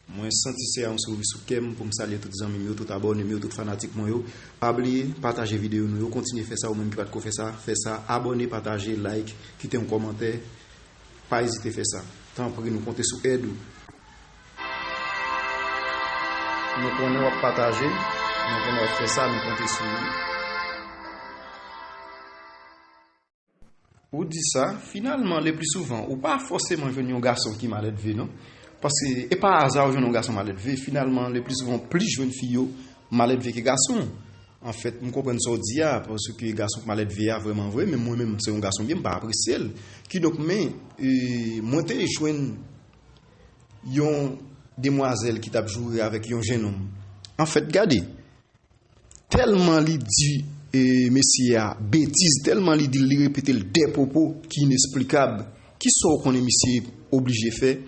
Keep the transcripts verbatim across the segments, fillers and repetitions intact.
Mwen santi se yon souri sou kè m pou m salye tout zanmi m yo, tout abòne m yo, tout fanatik mwen yo. Pa bliye pataje videyo nou yo, kontinye fè sa, ou menm ki pa t ko fè sa, fè sa, abòne, pataje, like, kite yon kòmantè, pa ezite fè sa. Tanpri, nou konte sou èd ou. Nou konnen w ap pataje, nou konnen w ap fè sa, nou konte sou ou. Ou di sa, finalman, le pli souvan, ou pa fòseman jwenn yon gason ki maledve, non. Paske e pa aza ou jwenn yon gason maledve, finalman, le pli souvan, plis jwenn fi yo maledve ke gason. Anfèt, m konprann sa w di a, paske gason k maledve a, vrèman vre, men mwen menm, se yon gason byen, m pa apresye l. Kidonk, men, e, mwen te jwenn yon demwazèl ki t ap joure avèk yon jennonm. Anfèt, gade, tèlman li di, e, mesye a betiz, tèlman li di l, li repete l dè pwopo ki inesplikab. Kisa w konnen misye oblije fè?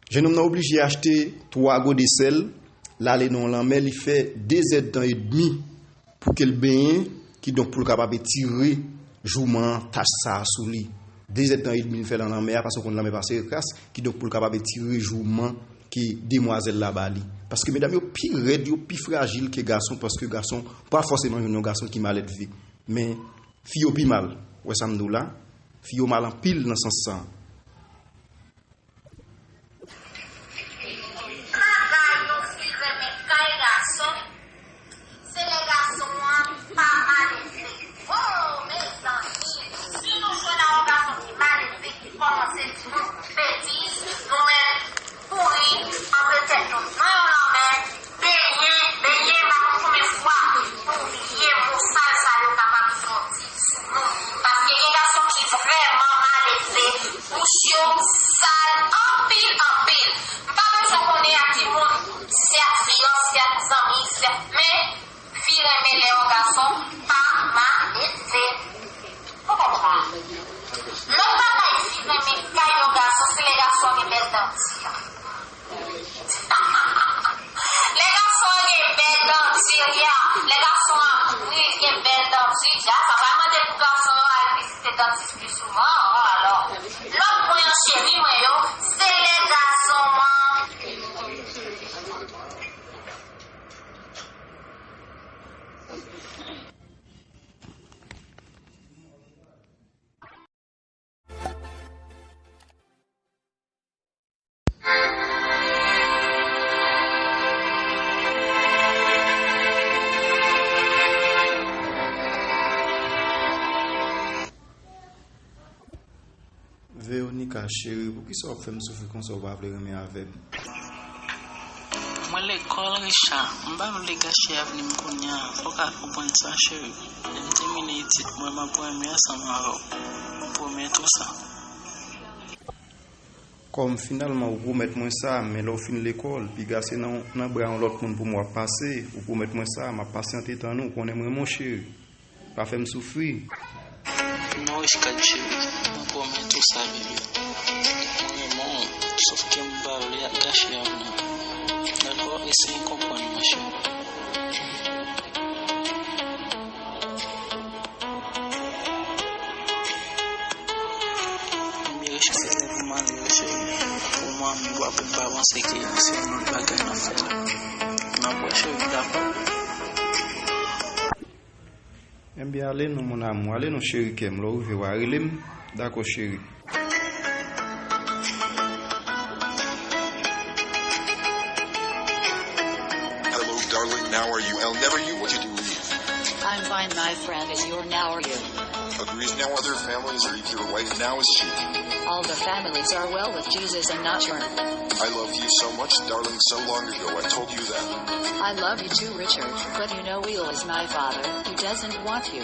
Jennonm nan oblije achte twa gode sèl, l ale nan yon lanmè, li fè de zèdtan edmi pou ke l benyen, kidonk pou l kapab etire jouman an, tach sa a sou li. De zèdtan edmi l fè nan lanmè a, paske w konn lanmè pa sere kras, kidonk pou l kapab etire jouman ke demwazèl la ba li. Paske medam yo pi rèd, yo pi frajil ke gason, paske gason pa fòseman jwenn yon gason ki maledve. Men, fi yo pi mal. Ou wè sa m di w la? Fi yo mal anpil nan sans sa. Bagay yon fi renmen kay gason, se lè gason an pa maledve. Oh, mezanmi, si nou jwenn a yon gason ki maledve, ki kòmanse di nou betiz, nou mèt kouri antre tèt nou nan yon lanmè, benyen, benyen, m pa konn konbyen fwa, pou vye mo sal sa yo kapab sòti sou nou. Paske gen gason ki vrèman maledve, bouch yo sal anpil, anpil. M pa bezwen konnen ak ki moun, se ak fi an, se ak zanmi, se ak, men fi renmen lè yon gason pa maledve. Ou konprann? Lòt bagay fi renmen kay yon gason, se lè gason an gen bèl danti a. Lè gason an gen bèl danti a, lè gason an bri, gen bèl danti a, sa pral mande pou gason yo al vizite dantis pi souvan ankò alò. Lòt pwen an cheri mwen yo, se lè gason an Veronica, cheri, poukisa w ap fè m soufri konsa, ou pa vle renmen avè m? Mwen lekòl, Richard. M pa vle gache avni m kounye a. Fò w ka konprann sa, cheri. Lè m tèmine etid mwen, m ap renmen ansanm avè w. M pwomèt ou sa. Kòm finalman ou pwomèt mwen sa, men lè w fin lekòl, piga se nan, nan bra yon lòt moun pou m w ap pase, ou pwomèt mwen sa, m ap pasyante tann ou, ou konnen mwen, mon cheri. Pa fè m soufri. Non, Richard cheri, mwen pwomèt ou sa, bebe. Mwen renmen w, sòf ke m pa vle gache avni w. Dakò, eseye konprann mwen, cheri. Ebyen, Richard, se lè pou m ale a, cheri. Pou mwen, m pa, m pa panse ke se yon lòt bagay n ap fè la. N ap wè, cheri, dakò? Ebyen, ale non, mon amour, ale non, cheri kè m, lè w rive, w a rele m. Dakò, cheri. Hello, darling, now are you? I'll never you. What you do? I'm fine, my friend, and you're now are you? Agrees now other families are your wife now is she. All the families are well with Jesus and not your. I love you so much, darling, so long ago I told you that. I love you too, Richard, but you know Will is my father, he doesn't want you.